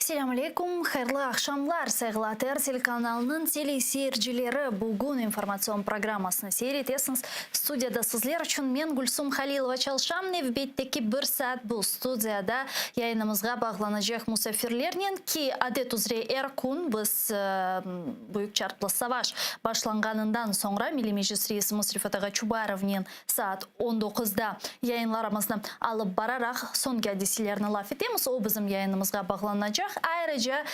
Selâm aleyküm, hayırlı aqşamlar, sayğılı ATR telekanalınıñ teleseyircileri! Bugün informatsion programmasını seyir etesiñiz. Studiyada sizler içün men, Gülsum Halilova, çalışam. Nevbetteki bir saat bu studiyada yayınımızğa bağlanacaq musafirlernen ki, adet üzre er kün biz Büyük çarplı savaş başlanğanından soñra Milliy Meclis reisimiz Refat ağa Çubarovnen Saat on doquzda yayınlarımıznı alıp bararaq, soñki adiselerni laf etemiz, o bizim yayınımızğa bağlanacaq. Ayrıca,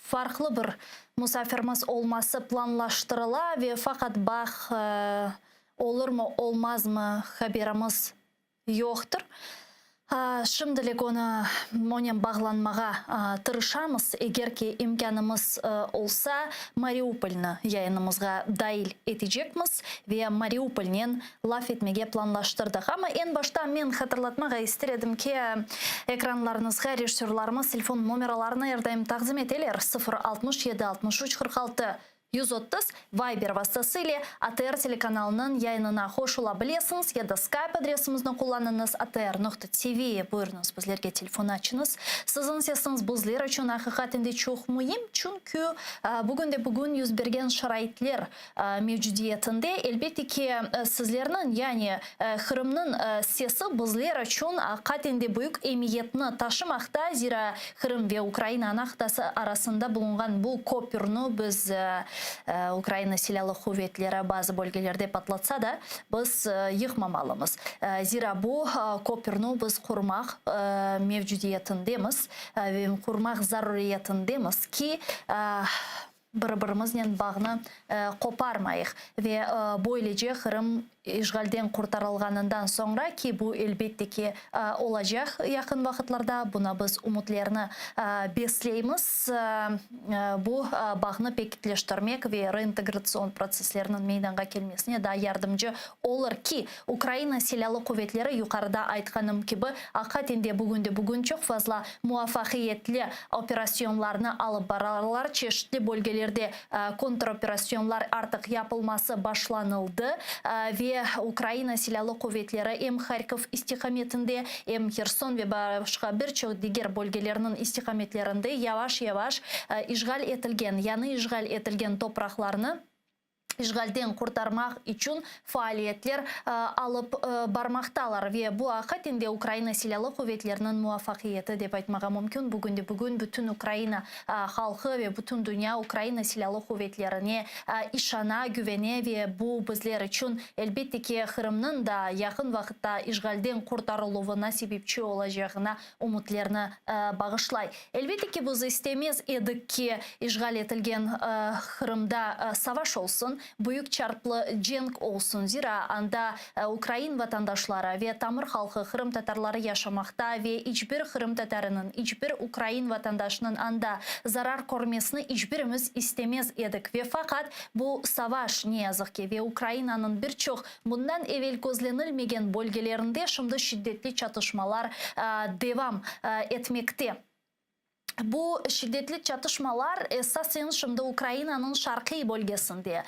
farqlı bir musafirimiz olması planlaştırıla ve faqat bağ olurmı, olmazmı haberimiz yoqtır. Şimdilik onı onen bağlanmağa tırışamız, eger ki imkânımız olsa, Mariupolnı yayınımızğa dail etecekmiz ve Mariupolnen laf etmege planlaştırdıq. Amma eñ başta men hatırlatmağa ister edim ki, ekranlarınızğa rejissörlarımız telefon nomeralarını er daim taqdim eteler, 0 67 63 46 130, Viber vastası ile ATR telekanalınıñ yayınına qoşula bilesiñiz ya da Skype adresimizni qullanıñız, atr noqta tv. Buyurıñız, bizlerge telefon açıñız. Siziñ sesiñiz bizler içün aqiqaten de çoq müim, çünki bugünde-bugün yüz bergen şaraitler mevcudiyetinde, elbette ki, sizlerniñ, yani Qırımnıñ sesi bizler içün aqiqaten de büyük emiyetni taşımaqta, zira Qırım ve Ukraina ana qıtası arasında bulunğan bu köpürni biz, Ukraina Silâlı Quvetleri bazı bölgelerde patlatsa da, biz yıqmamalımız. Zira bu köpürni biz qurmaq mevcudiyetindemiz ve qurmaq zaruriyetindemiz ki, bir-birimiznen bağnı qoparmayıq ve böylece Qırım işğalden qurtarılğanından soñra, ki bu elbette ki olacaq yaqın vaqıtlarda, buna biz ümütlerni besleymiz, bu bağnı pekitleştirmek ve reintegratsion protsesslerniñ meydanğa kelmesine daa yardımcı olur ki, Ukraina Silâlı Quvetleri yuqarıda aytqanım kibi, aqiqaten de bugünde-bugün çoq fazla muvafaqiyetli operasyonlarnı alıp bararlar, çeşitli bölgelerde kontröperasyonlar artıq yapılması başlanıldı ve Ukraina Silâlı Quvetleri em Harkov istiqametinde, em Herson ve başqa bir çoq diger bölgelerniñ istiqametlerinde yavaş-yavaş işğal etilgen, yañı işğal etilgen topraqlarnı işğalden qurtarmaq içün faaliyetler alıp barmaqtalar ve bu aqiqaten de Ukraina Silâlı Quvetleriniñ muvafaqiyeti dep aytmağa mümkün. Bugünde-bugün bütün Ukraina halqı ve bütün dünya Ukraina Silâlı Quvetlerine işana, güvene ve bu bizler içün, elbette ki, Qırımnıñ da yaqın vaqıtta işğalden qurtarıluvına sebepçi olacağına ümütlerni bağışlay. Elbette ki, biz istemez edik ki, işğal etilgen Qırımda savaş olsun, büyük çarplı cenk olsun, zira anda ukrain vatandaşları ve tamır halqı qırımtatarları yaşamaqta ve iç bir qırımtatarınıñ, iç bir ukrain vatandaşınıñ anda zarar körmesini iç birimiz istemez edik. Ve faqat bu savaş, ne yazıq ki, ve Ukrainanıñ bir çoq Bundan evel közlenilmegen bölgelerinde şimdi şiddetli çatışmalar devam etmekte. Bu şiddetli çatışmalar esasen şimdi Ukrainanıñ şarqiy bölgesinde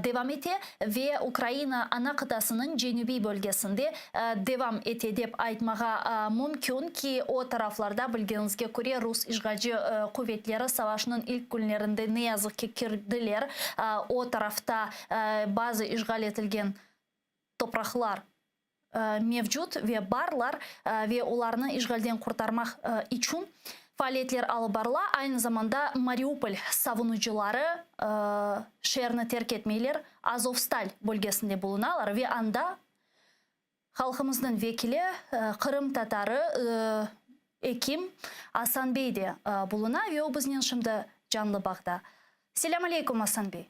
devam ete ve Ukraina ana qıtasınıñ cenübiy bölgesinde devam ete dep aytmağa mümkün ki, o taraflarda, bilgeniñizge köre, rus işğalci quvetleri savaşnıñ ilk künlerinde ne yazıq ki kirdiler, o tarafta Bazı işğal etilgen topraqlar mevcut ve barlar ve olarnı işğalden qurtarmaq içün faaliyetler alıp barıla. Aynı zamanda Mariupol savunucıları şeerni terk etmeyler, Azovstal bölgesinde bulunalar ve anda halqımıznıñ vekili, qırımtatarı ekim Asan bey de buluna ve o biznen şimdi canlı bağda. Selâm aleykum, Asan bey.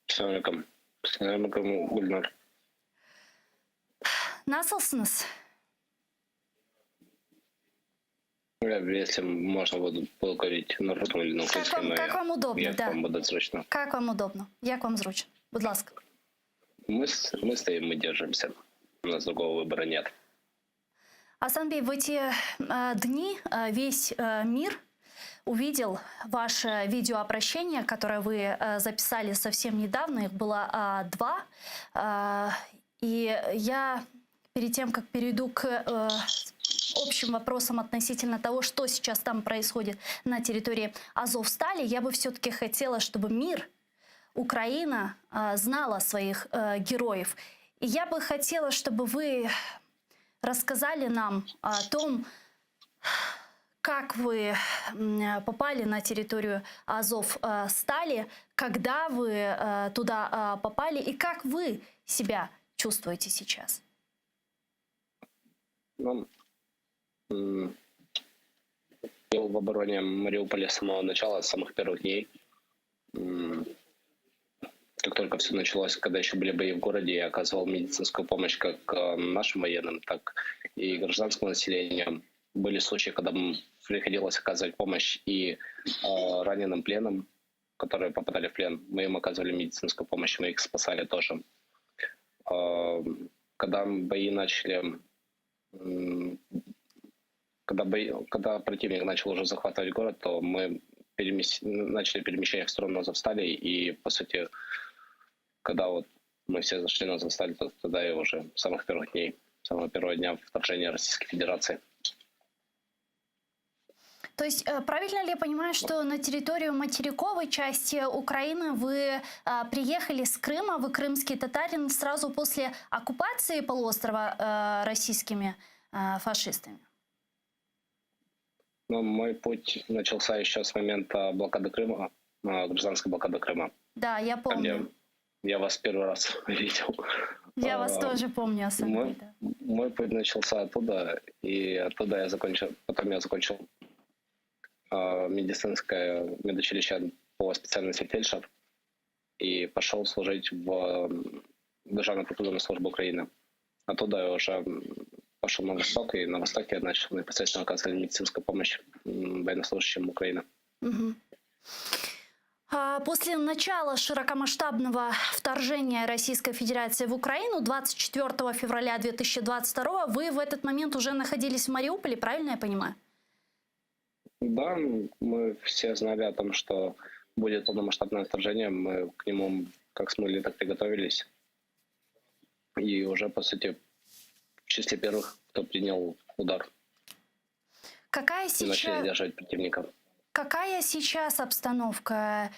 Selâm aleyküm. Selâm aleyküm, Gülnar. Nasılsıñız? Если можно буду говорить на русском или на Как украинском, вам, но как я, вам удобно, як да. вам буде зручно. Как вам удобно, як вам зручно. Будь ласка. Мы стоим, мы держимся. У нас другого выбора нет. Асан бей, в эти дни весь мир увидел ваше видеообращение, которое вы записали совсем недавно. Их было два. И я перед тем, как перейду к... общим вопросам относительно того, что сейчас там происходит на территории Азовстали. Я бы все-таки хотела, чтобы мир, Украина знала своих героев. И я бы хотела, чтобы вы рассказали нам о том, как вы попали на территорию Азов-Стали, когда вы туда попали и как вы себя чувствуете сейчас? Ну, я был в обороне Мариуполя с самого начала, с самых первых дней. Как только все началось, когда еще были бои в городе, я оказывал медицинскую помощь как нашим военным, так и гражданскому населению. Были случаи, когда приходилось оказывать помощь и раненым пленным, которые попадали в плен. Мы им оказывали медицинскую помощь, мы их спасали тоже. Когда бои начали, когда противник начал уже захватывать город, то мы начали перемещение в сторону Азовстали, и, по сути, когда вот мы все зашли на Азовсталь, то тогда и уже с самых первых дней, с самого первого дня вторжения Российской Федерации. То есть правильно ли я понимаю, что на территорию материковой части Украины вы приехали с Крыма, вы крымский татарин, сразу после оккупации полуострова российскими фашистами? Ну, мой путь начался еще с момента блокады Крыма, гражданской блокады Крыма. Да, я Там, где помню. я вас первый раз видел. Я вас тоже помню, Асанбей, да. Мой путь начался оттуда, и оттуда я закончил, потом я закончил медицинское медучилище по специальности фельдшер и пошел служить в Державную прикордонную службу Украины. Оттуда я уже пошел на восток, и на востоке я начал непосредственно оказывать медицинскую помощь военнослужащим Украины. Мгм. После начала широкомасштабного вторжения Российской Федерации в Украину 24 февраля 2022 вы в этот момент уже находились в Мариуполе, правильно я понимаю? Да, мы все знали о том, что будет полномасштабное вторжение, мы к нему как смогли, так приготовились. И уже, по сути, в числе первых, кто принял удар. Какая И начали сейчас, сдерживать противника. какая сейчас обстановка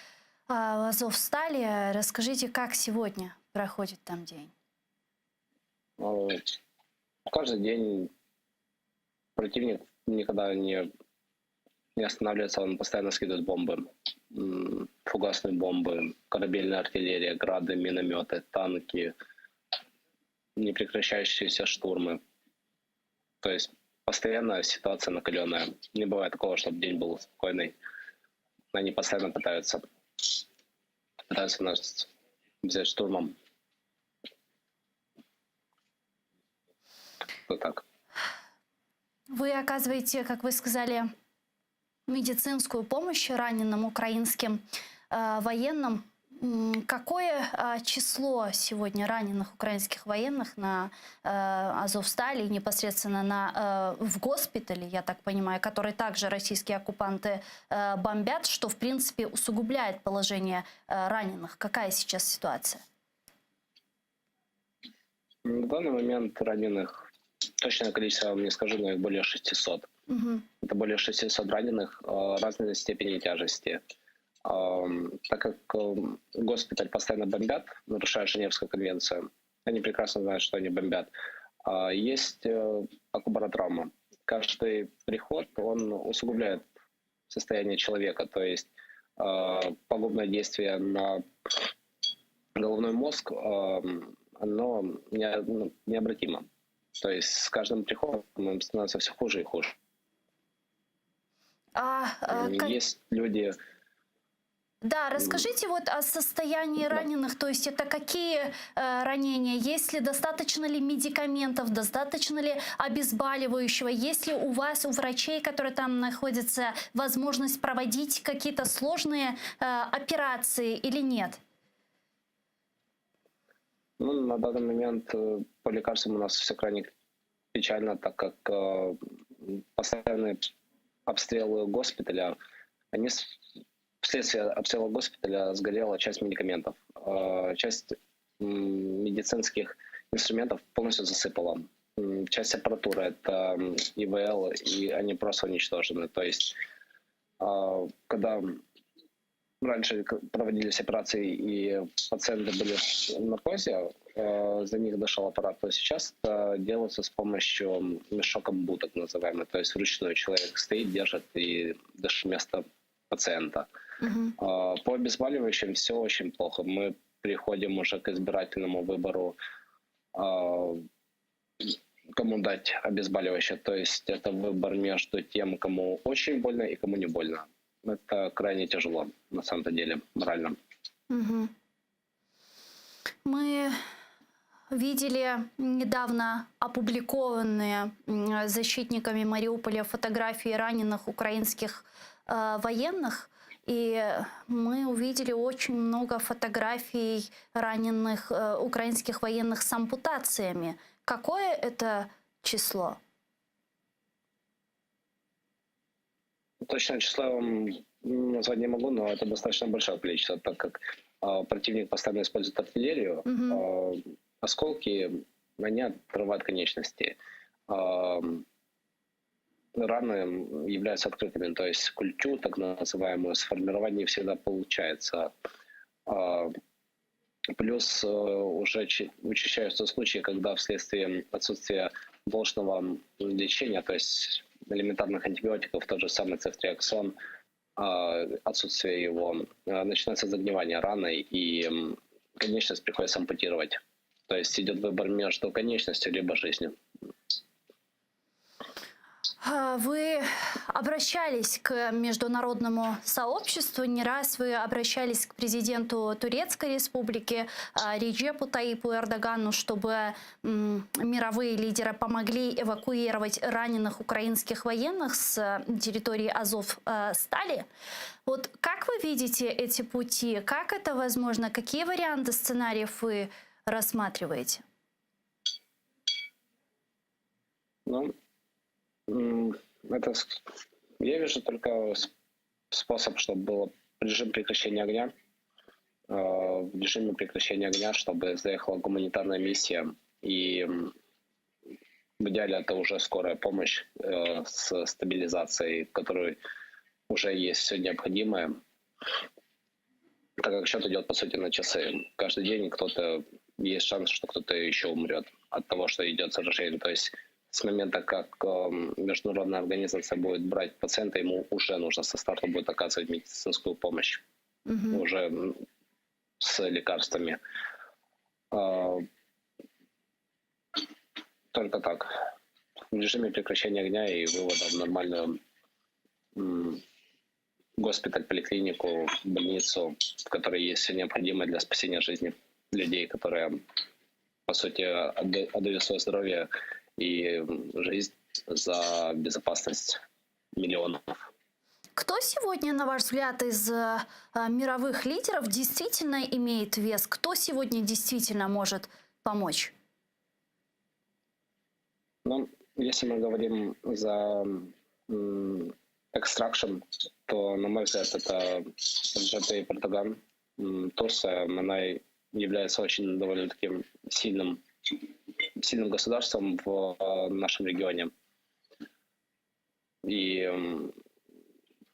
в Азовстале? Расскажите, как сегодня проходит там день? Каждый день противник никогда не останавливается, он постоянно скидывает бомбы. Фугасные бомбы, корабельная артиллерия, грады, минометы, танки, непрекращающиеся штурмы. То есть постоянно ситуация накаленная. Не бывает такого, чтобы день был спокойный. Они постоянно пытаются нас взять штурмом. Вот так. Вы оказываете, как вы сказали, медицинскую помощь раненым украинским военным. Какое число сегодня раненых украинских военных на Азовстале и непосредственно в госпитале, я так понимаю, который также российские оккупанты бомбят, что, в принципе, усугубляет положение раненых? Какая сейчас ситуация? На данный момент раненых, точное количество я вам не скажу, но их более 600. Это более 600 раненых разной степени тяжести. Так как госпиталь постоянно бомбят, нарушая Женевскую конвенцию, они прекрасно знают, что они бомбят. Есть акубаротравма. Каждый приход, он усугубляет состояние человека, то есть пагубное действие на головной мозг, оно необратимо. То есть с каждым приходом им становится все хуже и хуже. Есть люди... Да, расскажите о состоянии раненых, то есть это какие ранения, есть ли, достаточно ли медикаментов, достаточно ли обезболивающего, есть ли у вас, у врачей, которые там находятся, возможность проводить какие-то сложные операции или нет? На данный момент по лекарствам у нас все крайне печально, так как постоянные обстрелы госпиталя, они вследствие обстрела госпиталя сгорела часть медикаментов, часть медицинских инструментов полностью засыпала. Часть аппаратуры, это ИВЛ, и они просто уничтожены. То есть, когда раньше проводились операции и пациенты были в наркозе, за них дышал аппарат, то сейчас это делается с помощью мешок Амбу, так называемый, то есть вручную человек стоит, держит и дышит вместо пациента. Угу. По обезболивающим все очень плохо. Мы приходим уже к избирательному выбору, кому дать обезболивающее. То есть это выбор между тем, кому очень больно и кому не больно. Это крайне тяжело, на самом-то деле, морально. Угу. Мы видели недавно опубликованные защитниками Мариуполя фотографии раненых украинских э, военных. И мы увидели очень много фотографий раненых э, украинских военных с ампутациями. Какое это число? Точное число я вам назвать не могу, но это достаточно большое количество, так как э, противник постоянно использует артиллерию. Угу. Э, осколки, они отрывают конечности. Э, раны являются открытыми, то есть культю, так называемую, сформировать не всегда получается. Плюс э, уже учащаются случаи, когда вследствие отсутствия должного лечения, то есть элементарных антибиотиков, тот же самый цефтриаксон, а, отсутствие его, э, начинается загнивание раны, и конечность приходится ампутировать. То есть идет выбор между конечностью либо жизнью. А, вы обращались к международному сообществу, не раз вы обращались к президенту Турецкой республики а, Реджепу Таипу Эрдогану, чтобы мировые лидеры помогли эвакуировать раненых украинских военных с территории Азов-Стали. Вот как вы видите эти пути? Как это возможно? Какие варианты сценариев вы рассматриваете? Ну, это я вижу только способ, чтобы был режим прекращения огня. Э, в режиме прекращения огня, чтобы заехала гуманитарная миссия. И в идеале это уже скорая помощь э, с стабилизацией, в которой уже есть все необходимое. Так как счет идет, по сути, на часы. Каждый день кто-то есть шанс, что кто-то еще умрет от того, что идет заражение. То есть с момента, как эм, международная организация будет брать пациента, ему уже нужно со старта будет оказывать медицинскую помощь. Угу. Уже с лекарствами. А, только так. В режиме прекращения огня и вывода в нормальную госпиталь, поликлинику, больницу, в которой есть все необходимое для спасения жизни людей, которые, по сути, отдают свое здоровье и жизнь за безопасность миллионов. Кто сегодня, на ваш взгляд, из э, мировых лидеров действительно имеет вес? Кто сегодня действительно может помочь? Ну, если мы говорим за extraction, то, на мой взгляд, это Реджеп Эрдоган. Турция, она является очень довольно таким сильным, сильным государством в э, нашем регионе. И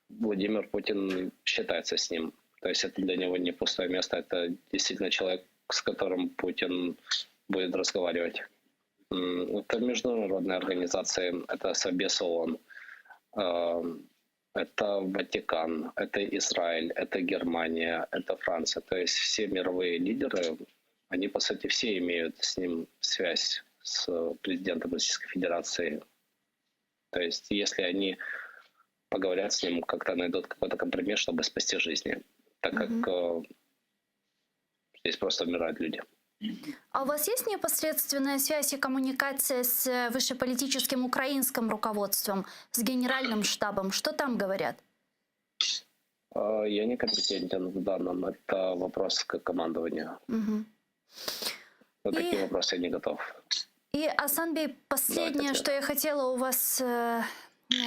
Владимир Путин считается с ним. То есть это для него не пустое место, это действительно человек, с которым Путин будет разговаривать. Это международные организации, это Совбез ООН, эм, это Ватикан, это Израиль, это Германия, это Франция. То есть все мировые лидеры, они, по сути, все имеют с ним связь, с президентом Российской Федерации. То есть если они поговорят с ним, как-то найдут какой-то компромисс, чтобы спасти жизни, так как mm-hmm. здесь просто умирают люди. А у вас есть непосредственная связь и коммуникация с э, высшеполитическим украинским руководством, с генеральным штабом? Что там говорят? А, я не компетентен в данном. Это вопрос к командованию. Угу. На и... такие вопросы я не готов. И, Асанбей, последнее, что я хотела у вас э,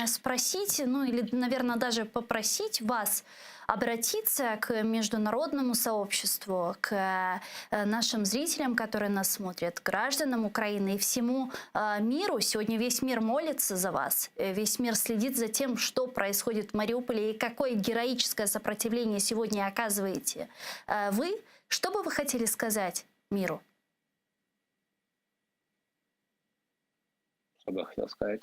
спросить, ну или, наверное, даже попросить вас обратиться к международному сообществу, к нашим зрителям, которые нас смотрят, гражданам Украины и всему миру. Сегодня весь мир молится за вас, весь мир следит за тем, что происходит в Мариуполе и какое героическое сопротивление сегодня оказываете вы. Что бы вы хотели сказать миру? Что бы я хотел сказать?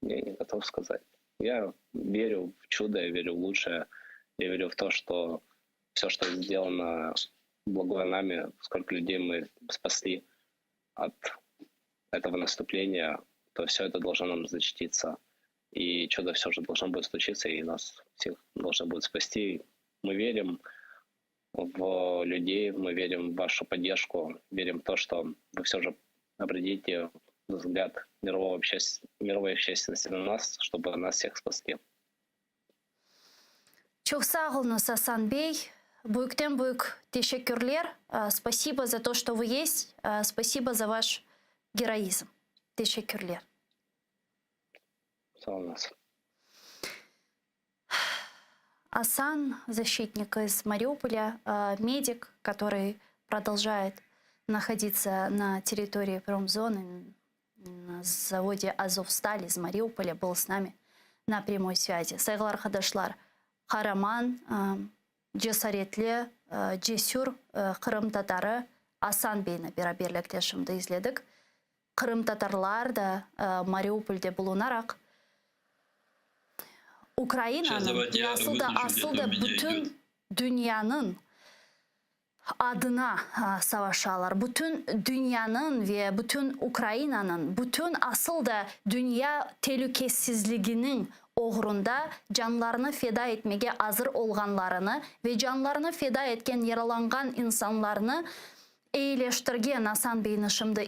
Я не готов сказать. Я верю в чудо, я верю в лучшее. Я верю в то, что все, что сделано благое нами, сколько людей мы спасли от этого наступления, то все это должно нам зачтиться. И чудо все же должно будет случиться, и нас всех должно будет спасти. Мы верим в людей, мы верим в вашу поддержку, верим в то, что вы все же обратите взгляд мирового обще... мировой общественности на нас, чтобы нас всех спасли. Çoq sağ oluñız, Asan bey. Büyükten büyük teşekkürler. Спасибо за то, что вы есть. Спасибо за ваш героизм. Teşekkürler. Sağ oluñız. Асан, защитник из Мариуполя, медик, который продолжает находиться на территории промзоны, на заводе «Азовсталь» из Мариуполя, был с нами на прямой связи. Sayğılı arqadaşlar, qaraman, cesaretli, cesür qırımtatarı Asan beyni beraberlikte şimdi izledik. Qırımtatarlar da Mariupolde bulunaraq, Ukrainanıñ ve asıl da, asıl da bütün dünyanıñ adına savaşalar. Bütün dünyanıñ ve bütün Ukrainanıñ, bütün asıl da dünya telükesizliginiñ oğrunda canlarını feda etmege azır olğanlarını ve canlarını feda etken yaralanğan insanlarnı eyileştirgen Asan beyni şimdi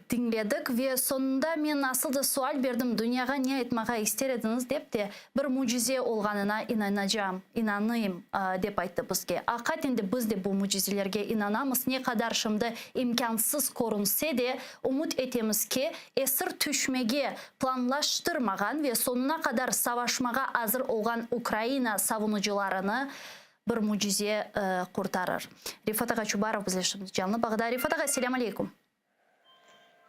diñledik ve soñunda men asıl da sual berdim, dünyağa ne aytmağa ister ediñiz dep de, bir mücize olğanına inanacam, inanayım, dep ayttı bizge. Aqiqaten de biz de bu mücizelerge inanamız, ne qadar şimdi imkânsız körünse de, ümüt etemiz ki, esir tüşmege planlaştırmağan ve soñuna qadar savaşmağa azır olğan Ukraina savunucılarını bir mücize qurtarır. Refat ağa Çubarov bizle şimdi canlı bağda. Refat ağa, selâm aleykum.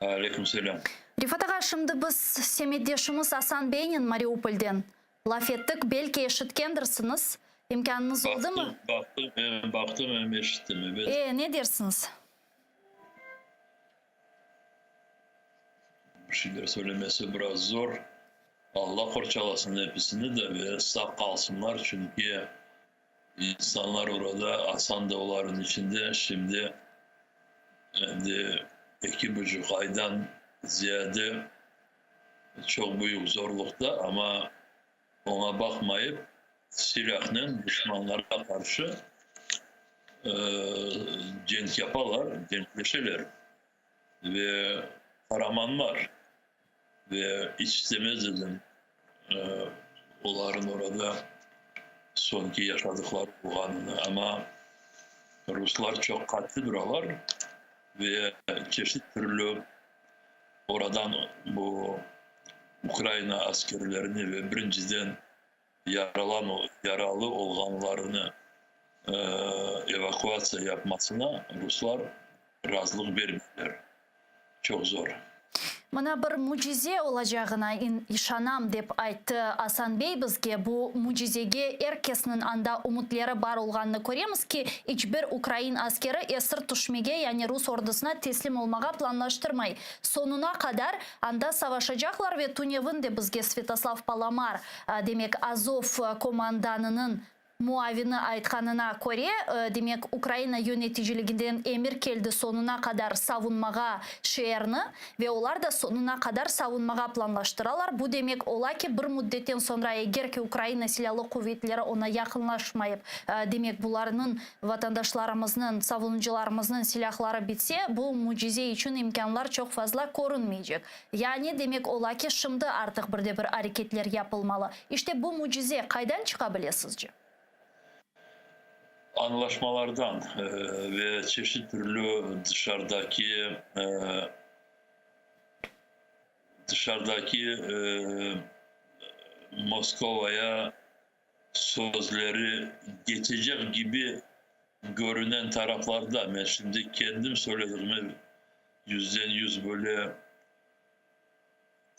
Aleyküm selâm. Refat ağa, şimdi biz semetdeşimiz Asan beynen Mariupolden laf ettik. Belki eşitkendirsiñiz. İmkânıñız oldumı? Baqtım, baqtım, em baqtım, em eşittim, ebet. E, ne dersiñiz? Bir şeyler söylemesi biraz zor. Alla qorçalasın episini de ve sağ qalsınlar, çünki insanlar orada, Asan da olarnıñ içinde, şimdi endi eki buçuq aydan ziyade çoq büyük zorluqta, amma oña baqmayıp, silâhnen duşmanlarğa qarşı cenk yapalar, cenkleşeler. Ve qaramanlar. Ve iç istemez edim olarnıñ orada soñki yaşadıqları olğanını, amma ruslar çoq qattı duralar ve çeşit türlü oradan bu Ukraina askerlerini ve birinciden yaralan yaralı olğanlarını evakuatsiya yapmasına ruslar razılıq bermeyler. Çoq zor. Mına bir mücize olacağına işanam, dep ayttı Asan bey bizge. Bu mücizege er kesniñ anda ümütleri bar olğanını köremiz ki, iç bir ukrain askeri esir tüşmege, yani rus ordusına teslim olmağa planlaştırmay. Soñuna qadar anda savaşacaqlar ve tünevin de bizge Svâtoslav Palamar, demek Azov komandanınıñ Muavini aytqanına köre, demek, Ukraina yöneticiliginden emir keldi soñuna qadar savunmağa şeerni ve olar da soñuna qadar savunmağa planlaştıralar. Bu demek ola ki, bir müddetten soñra, eger ki Ukraina Silâlı quvetleri oña yaqınlaşmayıp, demek, bularnıñ, vatandaşlarımıznıñ, savunucılarımıznıñ silâhları bitse, bu mücize içün imkânlar çoq fazla körünmeycek. Yani, demek ola ki, şimdi artıq bir de bir areketler yapılmalı. İşte bu mücize qaydan çıqa bile sizce? Añlaşmalardan ve çeşit türlü dışarıdaki. Dışarıdaki Moskovaya sözleri geçecek gibi görünen taraflarda, men şimdi kendim söylediğime 100% böyle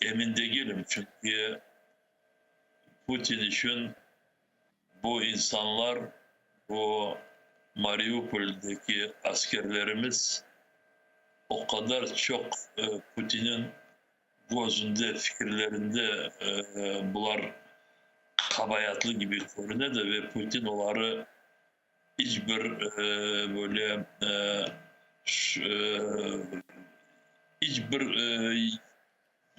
emin degilim, çünki Putin içün bu insanlar, bu Mariupoldeki askerlerimiz o qadar çoq Putinin közünde, fikirlerinde bular qabaatlı kibi körünedi ve Putin oları iç bir böyle iç bir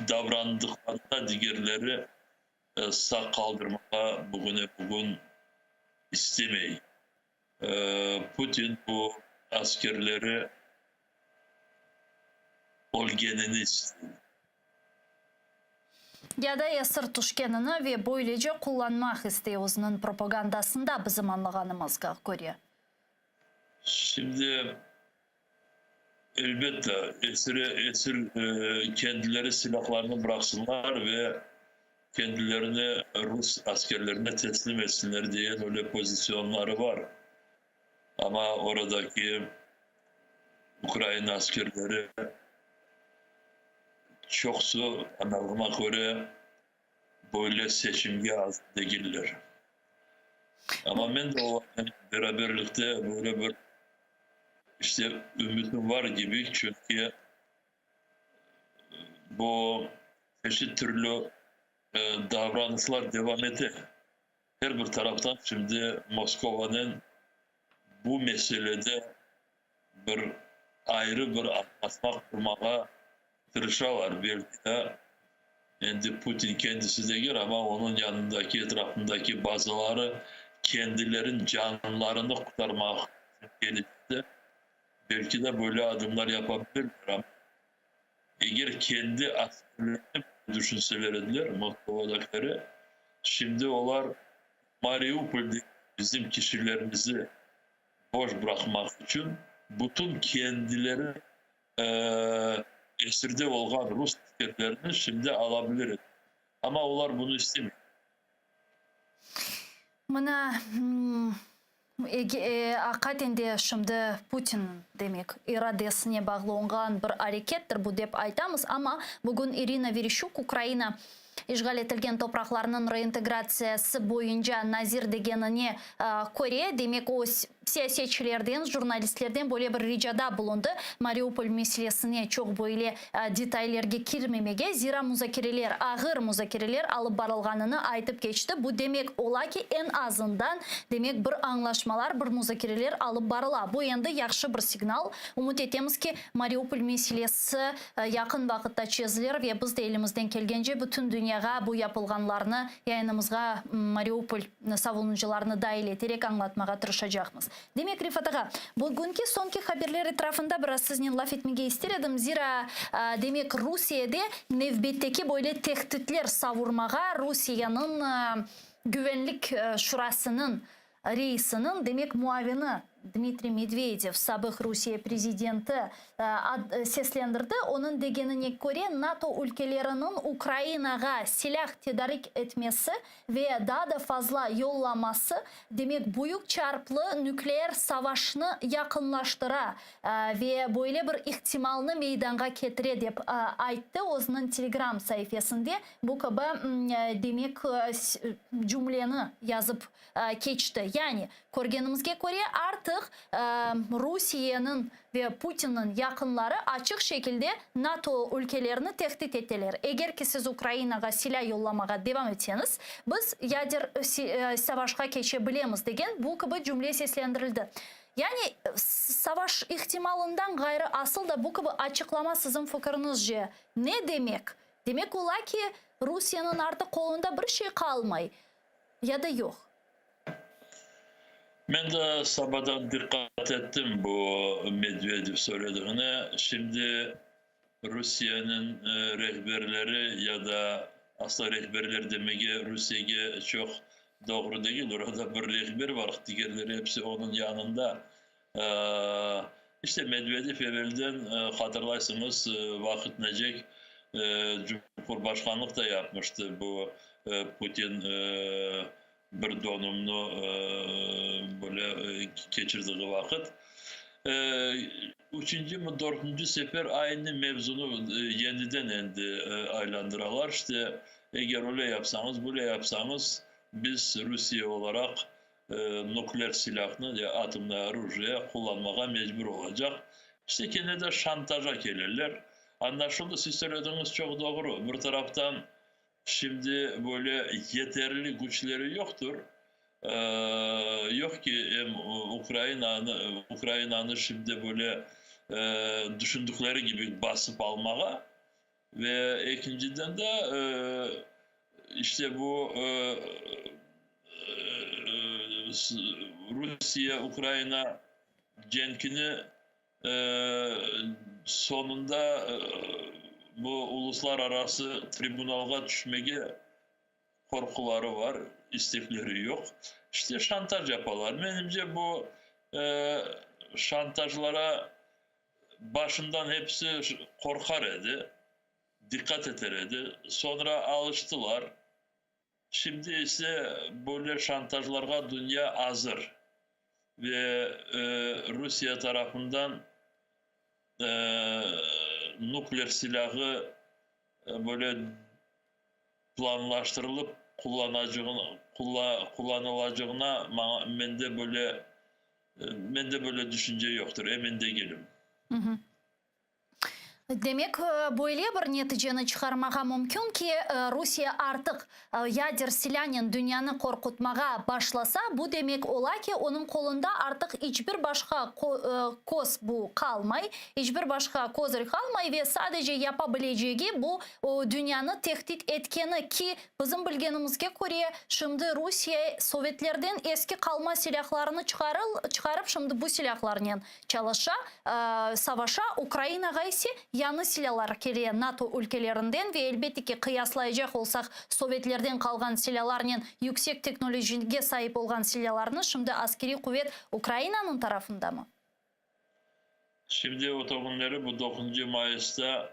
davrandıqlarında digerleri sağ qaldırmağa bugüne bugün istemey. Putin bu askerleri ölgenini istey. Ya da esir tüşkenini ve böylece qullanmaq istey özüniñ propagandasında, bizim añlağanımızğa köre. Şimdi elbette esire esir kendileri silahlarını bıraqsınlar ve kendilerini rus askerlerine teslim etsinler diyen öyle pozisyonları var. Ama oradaki Ukraina askerleri çoqusı, añladığıma köre, böyle seçimge azır degiller. Ama men de olarnen beraberlikte böyle bir işte ümütim var kibi, çünki bu çeşit türlü davranışlar devam ete. Her bir taraftan şimdi Moskovanıñ bu meselede bir ayrı bir añlaşma qurmağa tırışalar. Belki de endi Putin kendisi degil, amma onıñ yanındaki, etrafındaki bazıları kendileriniñ canlarını qurtarmaq içün kelecekte belki de böyle adımlar yapabilirler. Amma eger kendi askerlerini tüşünseler ediler, Moskovadakileri, şimdi olar Mariupolde bizim kişilerimizi boş bıraqmaq içün bütün kendileri esirde olğan rus askerlerini şimdi alabilir edi. Amma olar bunı istemey. Mına, aqiqaten de şimdi Putin, demek, iradesine bağlı olğan bir arekettir bu dep aytamız, amma bugün İrina Vereşçuk, Ukraina işğal etilgen topraqlarnıñ reintegratsiyası boyunca nazir degenine köre, demek, o siyasetçilerden, jurnalistlerden böyle bir ricada bulundı, Mariupol meselesine çoq böyle detaylerge kirmemege, zira muzakereler, ağır muzakereler alıp barılğanını aytıp keçti. Bu demek ola ki, eñ azından, demek, bir añlaşmalar, bir muzakereler alıp barıla. Bu endi yahşı bir signal. Ümüt etemiz ki, Mariupol meselesi yaqın vaqıtta çezilir ve biz de elimizden kelgence bütün dünyağa bu yapılğanlarnı yayınımızğa Mariupol savunucılarını dahil eterek añlatmağa tırışacaqmız. Demek, Refat ağa, bugünki soñki haberler etrafında biraz siznen laf etmege ister edim, zira, demek, Rusiyede nevbetteki böyle tehditler savurmağa Rusiyeniñ Güvenlik şurasınıñ reisiniñ, demek, muavini Dmitriy Medvedev, sabıq Rusiye prezidenti, seslendirdi. Onıñ degenine köre, NATO ülkeleriniñ Ukrainağa silâh tedarik etmesi ve daa da fazla yollaması, demek, büyük çarplı nükleer savaşnı yaqınlaştıra ve böyle bir ihtimalnı meydanğa ketire, dep ayttı özüniñ Telegram saifesinde bu kibi, demek, cümleni yazıp keçti. Yani, körgenimizge köre, artıq Rusiyeniñ ve Putinniñ yaqınları açıq şekilde NATO ülkelerini tehdit eteler, eger ki siz Ukrainağa silâ yollamağa devam etseñiz, biz yader savaşqa keçe bilemiz degen bu kibi cümle seslendirildi. Yani, savaş ihtimalından ğayrı asıl da bu kibi açıqlama siziñ fikiriñizce ne demek? Demek ola ki, Rusiyeniñ artıq qolunda bir şey qalmay ya da yoq? Men de sabadan diqqat ettim bu Medvedev söylediğine. Şimdi Rusiyeniñ rehberleri ya da asla rehberler demege Rusiyege çoq doğru degil. Orada bir rehber var, digerleri episi onıñ yanında. İşte Medvedev evelden, hatırlaysıñız, vaqıt necek. Cumhurbaşqanlıq da yapmıştı bu Putin bir donumnı böyle keçirdiği vaqıt. Üçüncü mi, dörtüncü sefer aynı mevzunı yeniden endi aylandıralar. İşte, eger öyle yapsañız, böyle yapsañız, biz Rusiye olaraq nukleer silâhnı, ya atomnoye orujие qullanmağa mecbur olacaq. İşte, kene de şantaja keleler. Añlaşıldı, siz söylediñiz çoq doğru. Bir taraftan, şimdi böyle yeterli küçleri yoqtır. Yoq ki, em Ukrainanı, Ukrainanı şimdi böyle düşündükleri kibi basıp almağa. Ve ekinciden de, işte bu Rusiye-Ukraina cenkini Soñunda bu uluslararası tribunalğa tüşmege qorquları var, istekleri yoq. İşte şantaj yapalar. Menimce, bu şantajlara başından episi qorqar edi, diqqat eter edi. Soñra alıştılar. Şimdi ise böyle şantajlarğa dünya azır ve Rusiye tarafından nukleer silâğı böyle planlaştırılıp qullanılacağına mende böyle mende böyle düşünce yoqtır, emin degilim. Demek, böyle bir neticeni çıqarmağa mümkün ki, Rusiye artıq yader silânen dünyanı qorqutmağa başlasa, bu demek ola ki, onıñ qolunda artıq iç bir başqa koz bu qalmay, iç bir başqa kozır qalmay ve sadece yapa bilecegi bu, dünyanı tehdit etkeni ki, bizim bilgenimizge köre, şimdi Rusiye sovetlerden eski qalma silâhlarını çıqarıp, şimdi bu silâhlarnen çalışa, savaşa, Ukrainağa ise yañı silâlar kele NATO ülkelerinden ve elbette ki, qıyaslaycaq olsaq, sovetlerden qalğan silâlarnen yüksek teknolojige saip olğan silâlarnı, şimdi askeriy quvet Ukrainanıñ tarafındamı? Şimdi o künleri bu doquzıncı mayısta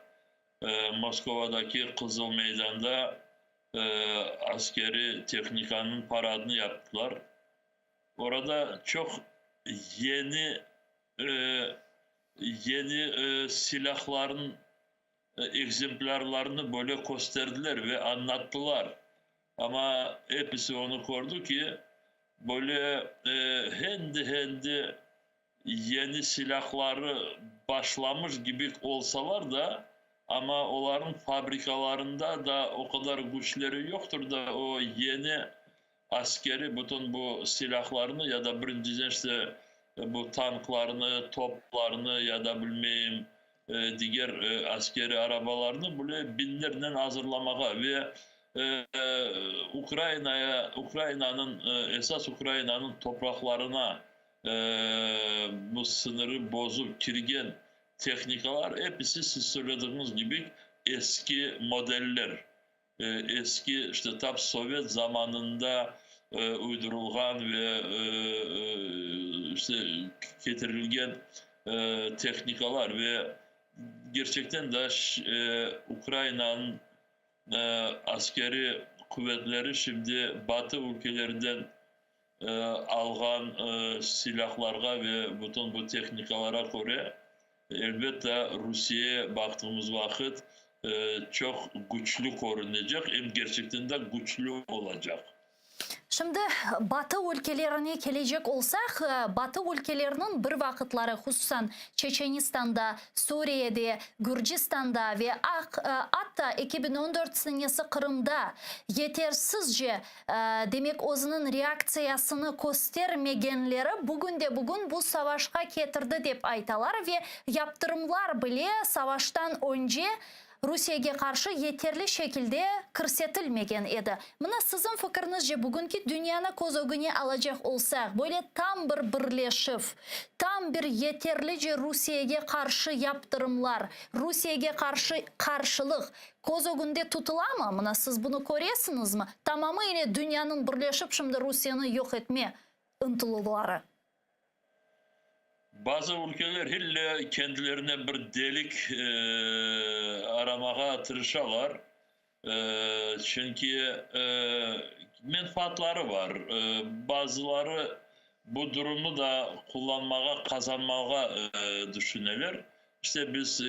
Moskovadaki Qızıl meydanda askeriy tehnikanıñ paradını yaptılar. Orada çoq yeni yeni silâhlarnıñ ekzemplârlarını böyle kösterdiler ve añlattılar. Amma episi onı kördi ki, böyle hendi-hendi yeni silâhları başlamış kibi olsalar da, amma olarnıñ fabrikalarında da o qadar küçleri yoqtır da o yeni askeri bütün bu silâhlarnı ya da birinciden işte bu tanklarnı, toplarnı ya da bilmeyim diger askeri arabalarnı bile biñlernen azırlamağa ve Ukrainaya, Ukrainanıñ, esas Ukrainanıñ topraqlarına bu sıñırı bozıp kirgen tehnikalar episi siz söylediğiñiz kibi eski modeller. Eski, işte, tap sovet zamanında uydurılğan ve, işte, ketirilgen tehnikalar ve kerçekten de Ukrainanıñ askeri quvetleri şimdi Batı ülkelerinden alğan silâhlarğa ve bütün bu tehnikalara köre, elbette, Rusiye baqtığımız vaqıt çoq küçlü körünecek, em kerçekten de küçlü olacaq. Şimdi Batı ülkelerine kelecek olsaq, Batı ülkeleriniñ bir vaqıtları, hususan Çeçenistanda, Suriyede, Gürcistanda ve atta 2014 senesi Qırımda yetersizce, demek, özüniñ reaktsiyasını köstermegenleri bugünde-bugün bu savaşqa ketirdi dep aytalar ve yaptırımlar bile savaştan önce Rusiyege qarşı yeterli şekilde kirsetilmegen edi. Mına siziñ fikirnizce bugünki dünyanı köz ögüne alacaq olsaq, böyle tam bir birleşiv, tam bir yeterlice Rusiyege qarşı yaptırımlar, Rusiyege qarşı qarşılıq köz ögünde tutılamı? Mına siz bunı köresiñizmi? Tamamı ile dünyanıñ birleşip şimdi Rusiyeni yoq etme ıntıluvları. Bazı ülkeler ille kendilerine bir delik aramağa tırışalar, çünki menfaatları bar. Bazıları bu durumnı da qullanmağa, qazanmağa tüşüneler. İşte biz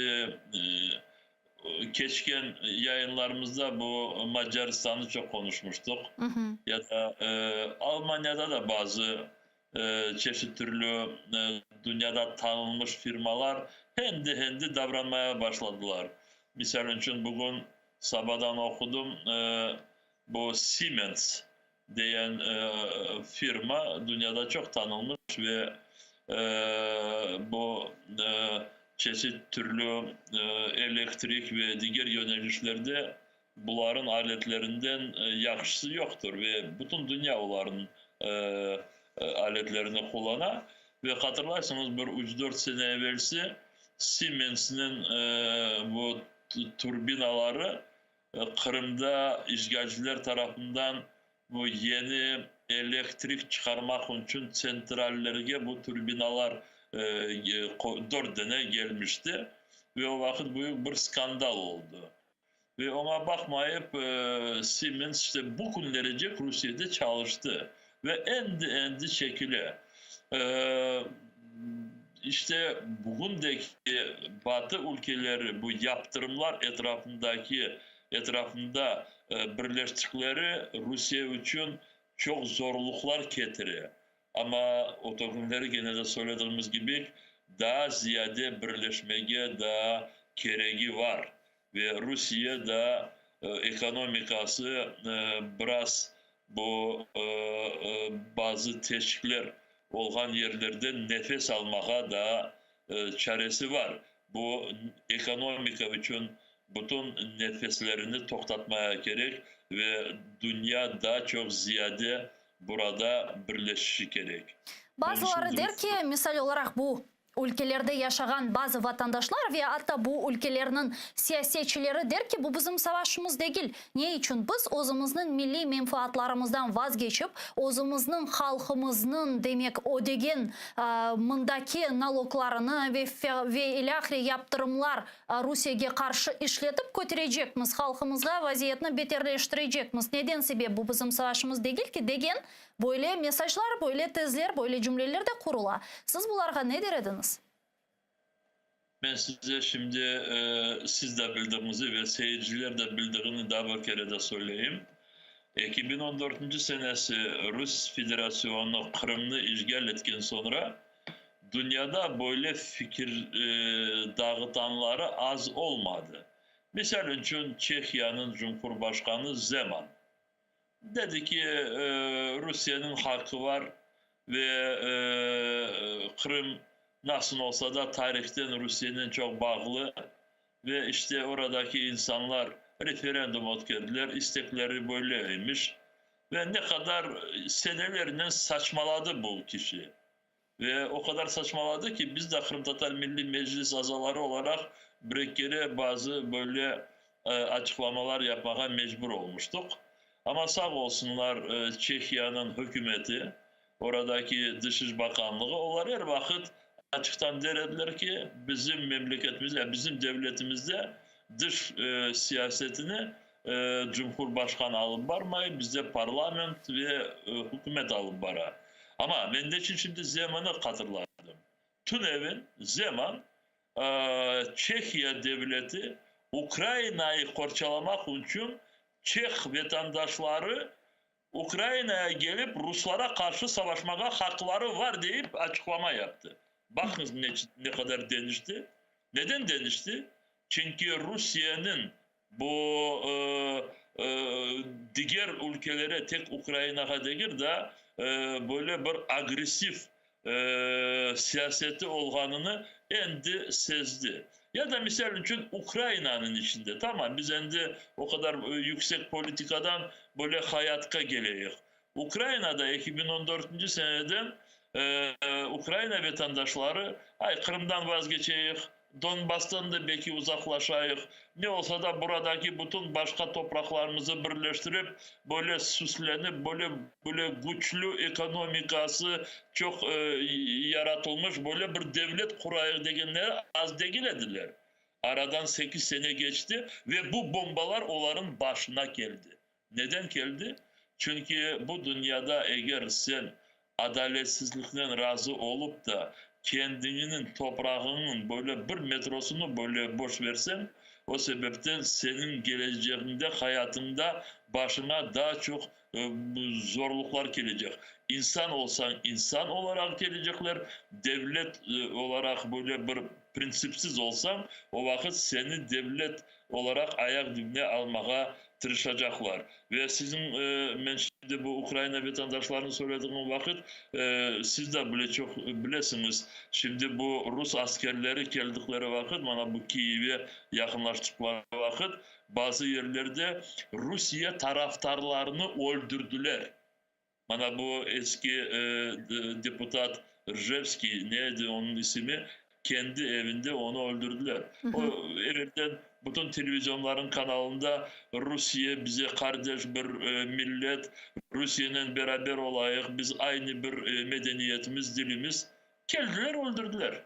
keçken yayınlarımızda bu Macaristannı çoq qonuşmuştıq. Ya da Almaniyada da bazı çeşit türlü dünyada tanılmış firmalar endi-endi davranmaya başladılar. Misal içün, bugün sabadan oqudım, bu Siemens degen firma dünyada çoq tanılmış ve bu çeşit türlü elektrik ve diger yönelişlerde buların aletlerinden yahşısı yoqtır ve bütün dünya olarnıñ aletlerini qullana. Ve hatırlaysıñız, bir üç-dört sene evelsi Siemensniñ bu turbinaları Qırımda işğalciler tarafından bu yeni elektrik çıqarmaq içün tsentrallerge bu turbinalar dört dane kelmişti ve o vaqıt büyük bir skandal oldı. Ve oña baqmayıp, Siemens işte bu künlerecek Rusiyede çalıştı ve endi-endi çekile. İşte bugündeki Batı ülkeleri bu yaptırımlar etrafındaki etrafında birleştikleri Rusiye içün çoq zorluqlar ketire. Amma o künleri kene de söylediğimiz kibi, daa ziyade birleşmege daa keregi var. Ve Rusiye da ekonomikası biraz bu bazı teşikler olğan yerlerden nefes almağa daa çaresi var. Bu ekonomika içün bütün nefeslerini toqtatmaya kerek ve dünya daa çoq ziyade burada birleşişi kerek. Bazıları der ki, misal olaraq, bu ülkelerde yaşağan bazı vatandaşlar ve atta bu ülkelerniñ siyasetçileri der ki, bu bizim savaşımız degil. Ne içün biz özümizniñ milliy menfaatlarımızdan vazgeçip, özümizniñ halqımıznıñ, demek, ödegen mındaki naloglarını ve ve ilâhre yaptırımlar Rusiyege qarşı işletip köterecekmiz, halqımızğa vaziyetni beterleştirecekmiz, neden sebep bu bizim savaşımız degil ki, degen böyle mesajlar, böyle tezler, böyle cümleler de qurula. Siz bularğa ne der ediñiz? Men size şimdi siz de bildiğinizi ve seyirciler de bildiğini daa bir kere de söyleyim. 2014 senesi Rus Federasyonu Qırımnı işğal etken soñra dünyada böyle fikir dağıtanları az olmadı. Misal içün Çehiyanıñ Cumhurbaşqanı Zeman dedi ki, Rusiyeniñ haqqı var ve Qırım nasıl olsa da tarihten Rusiyenen çoq bağlı ve işte oradaki insanlar referendum ötkerdiler, istekleri böyle emiş. Ve ne qadar senelernen saçmaladı bu kişi. Ve o qadar saçmaladı ki, biz de Qırımtatar Milliy Meclis azaları olaraq bir kere bazı böyle açıqlamalar yapmağa mecbur olmuştuq. Amma sağ olsunlar Çehiyanıñ hükümeti, oradaki Dış iş bakanlığı, olar er vaqıt açıqtan der ediler ki, bizim memleketimizde, bizim devletimizde dış siyasetini Cumhurbaşqanı alıp barmay, bizde parlament ve hükümet alıp bara. Amma men neçün şimdi Zemanı hatırladım? Tünevin Zeman Çehiya devleti Ukrainayı qorçalamaq içün çeh vatandaşları Ukrainaya gelip ruslara qarşı savaşmağa haqları var deyip açıqlama yaptı. Baqıñız ne, ne qadar deñişti. Neden deñişti? Çünki Rusiyeniñ bu diger ülkelere tek Ukrainağa degil da böyle bir agressiv siyaseti olğanını endi sezdi. Ya da misal içün Ukrainanıñ içinde, tamam, biz endi o qadar yüksek politikadan böyle hayatqa keleyik. Ukrainada 2014 seneden Ukraina vatandaşları, ay, Qırımdan vazgeçeyik, Donbasstan da belki uzaqlaşayıq, ne olsa da buradaki bütün başqa topraqlarımızı birleştirip, böyle süslenip, böyle böyle küçlü ekonomikası çoq yaratılmış böyle bir devlet qurayıq degenleri az degil ediler. Aradan sekiz sene keçti ve bu bombalar olarıñ başına keldi. Neden keldi? Çünki bu dünyada eger sen adaletsizliknen razı olıp da, kendiñniñ toprağıñnıñ böyle bir metrosını böyle boş verseñ, o sebepten seniñ kelecegiñde, hayatıñda başıña daa çoq zorluqlar kelecek. İnsan olsañ, insan olaraq kelecekler, devlet olaraq böyle bir printsipsiz olsañ, o vaqıt seni devlet olaraq ayaq dibine almağa tırışacaqlar. Ve siziñ, men şimdi bu Ukraina vatandaşlarını söylediğim vaqıt, siz de bile çoq bilesiñiz, şimdi bu rus askerleri keldikleri vaqıt, mana bu Kiyevge yaqınlaştıqları vaqıt, bazı yerlerde Rusiye tarafdarlarını öldürdiler. Mana bu eski deputat Rjevskiy, ne edi onıñ isimi, kendi evinde onı öldürdiler. O, evelden bütün televizionlarnıñ kanalında Rusiye bize qardeş bir millet, Rusiyenen beraber olayıq, biz aynı bir medeniyetimiz, dilimiz. Keldiler, öldürdiler.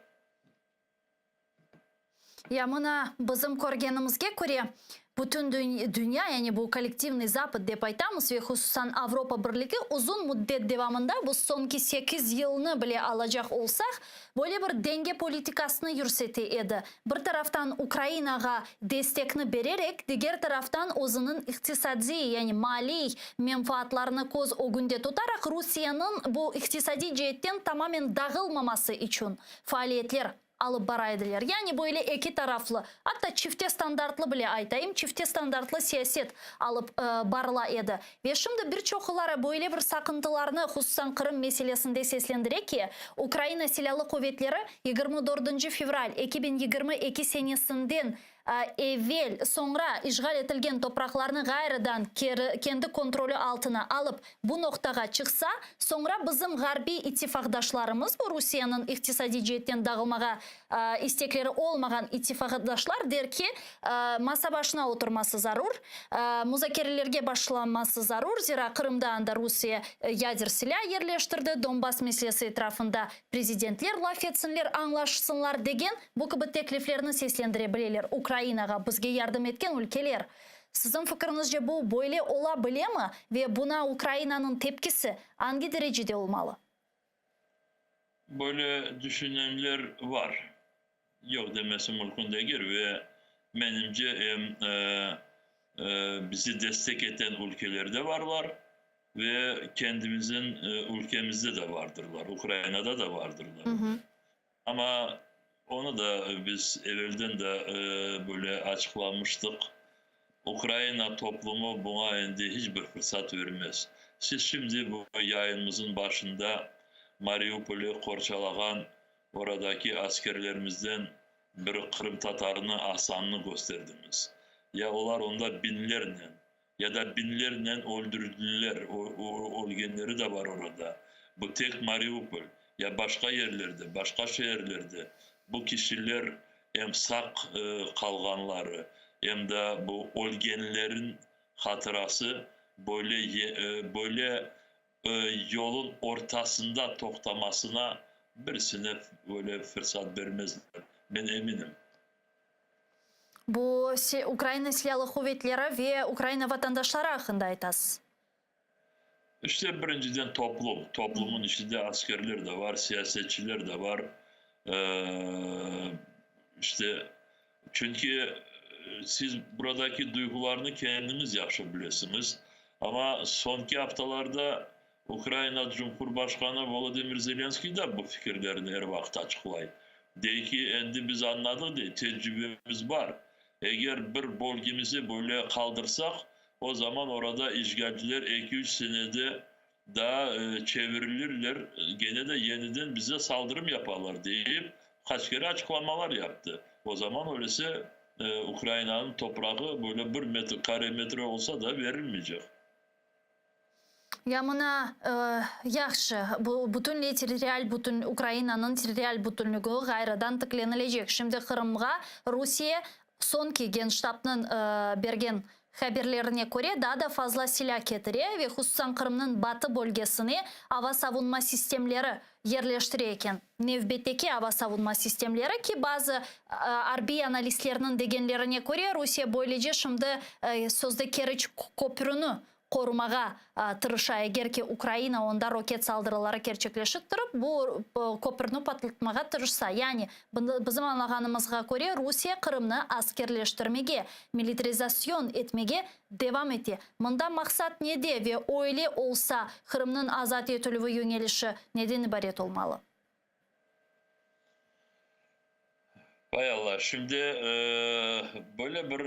Ya mına bizim körgenimizge köre, bütün dünya, yani bu kollektivnıy Zapad dep aytamız ve hususan Avropa Birligi uzun müddet devamında, bu soñki sekiz yılnı bile alacaq olsaq, böyle bir denge politikasını yürsete edi, bir taraftan Ukrainağa destekni bererek, diger taraftan özüniñ iqtisadiy, yani maliy menfaatlarını köz ögünde tutaraq Rusiyeniñ bu iqtisadiy ceetten tamamen dağılmaması içün faaliyetler alıp bara ediler. Yani böyle eki taraflı, atta çifte standartlı bile aytayım, çifte standartlı siyaset alıp barıla edi. Ve şimdi bir çoquları böyle bir saqıntılarnı, hususan Qırım meselesinde seslendire ki, Ukraina Silâlı Quvetleri 24 fevral 2022 senesinden evel, soñra işğal etilgen topraqlarnı ğayrıdan keri kendi kontrolü altına alıp, bu noqtağa çıqsa, soñra bizim ğarbiy ittifaqdaşlarımız, bu Rusiyeniñ iqtisadiy ceetten dağılmağa istekleri olmağan ittifaqdaşlar der ki, masa başına oturması zarur, muzakerelerge başlanması zarur, zira Qırımda anda Rusiye yader silâ yerleştirdi, Donbass meselesi etrafında prezidentler laf etsinler, añlaşsınlar degen bu kibi tekliflerni seslendire bileler Ukrainağa bizge yardım etken ülkeler. Siziñ fikriñizce bu böyle ola bilemi ve buña Ukrainanıñ tepkisi angi derecede olmalı? Böyle düşünenler var, yoq demesi mümkün degil ve menimce em bizi destek eten ülkeler de varlar ve kendimizin ülkemizde de vardırlar, Ukrainada da vardırlar. Amma onı da biz evelden de böyle açıqlamıştıq, Ukraina toplumı buña endi hiç bir fırsat vermez. Siz şimdi bu yayınımızın başında Mariupolü qorçalağan oradaki askerlerimizden bir qırımtatarını, Asannı kösterdiñiz. Ya olar onda biñlernen, ya da biñlernen öldürildiler, ölgenleri de bar orada. Bu tek Mariupol, ya başqa yerlerde, başqa şeerlerde bu kişiler em sağ qalğanları, em de bu ölgenlerin hatırası böyle böyle yolun ortasında toqtamasına birisine böyle fırsat bermezler, men eminim. Bu Ukraina Silâlı Quvetleri ve Ukraina vatandaşları aqqında aytasız. İşte, birinciden toplum. Toplumın içinde askerler de var, siyasetçiler de var. İşte, çünki siz buradaki duyğularnı kendiñiz yahşı bilesiñiz. Amma soñki aftalarda Ukraina Cumhurbaşqanı Volodımır Zelenskıy da bu fikirlerini er vaqıt açıqlay. Dey ki, endi biz añladıq, dey, tecrübemiz bar. Eger bir bölgemizi böyle qaldırsaq, o zaman orada işğalciler eki-üç senede daa çevirilirler, gene de yeniden bize saldırım yaparlar, deyip, qaç kere açıqlamalar yaptı. O zaman öylese Ukrainanıñ toprağı böyle bir metr, kare metre olsa da verilmeycek. Ya mına, yahşı, bu bütünley territorial bütün Ukrainanıñ territorial bütünligi ğayrıdan tiklenilecek. Şimdi Qırımğa Rusiye soñki Genştabnıñ bergen haberlerine köre daa da fazla silâ ketire ve hususan Qırımnıñ batı bölgesine ava savunma sistemleri yerleştire eken. Nevbetteki ava savunma sistemleri ki, bazı arbiy analistlerniñ degenlerine köre, Rusiye böylece şimdi sözde Keriç köprüni qorumağa tırışa, eger ki Ukraina onda roket saldırıları kerçekleşittirip, bu köpürni patlatmağa tırışsa. Yani, bizim añlağanımızğa köre, Rusiye Qırımnı askerleştirmege, militarizasyon etmege devam ete. Mında maqsat nede ve öyle olsa, Qırımnıñ azat etilüvi yöñelişi neden ibaret olmalı? Vay Alla, şimdi böyle bir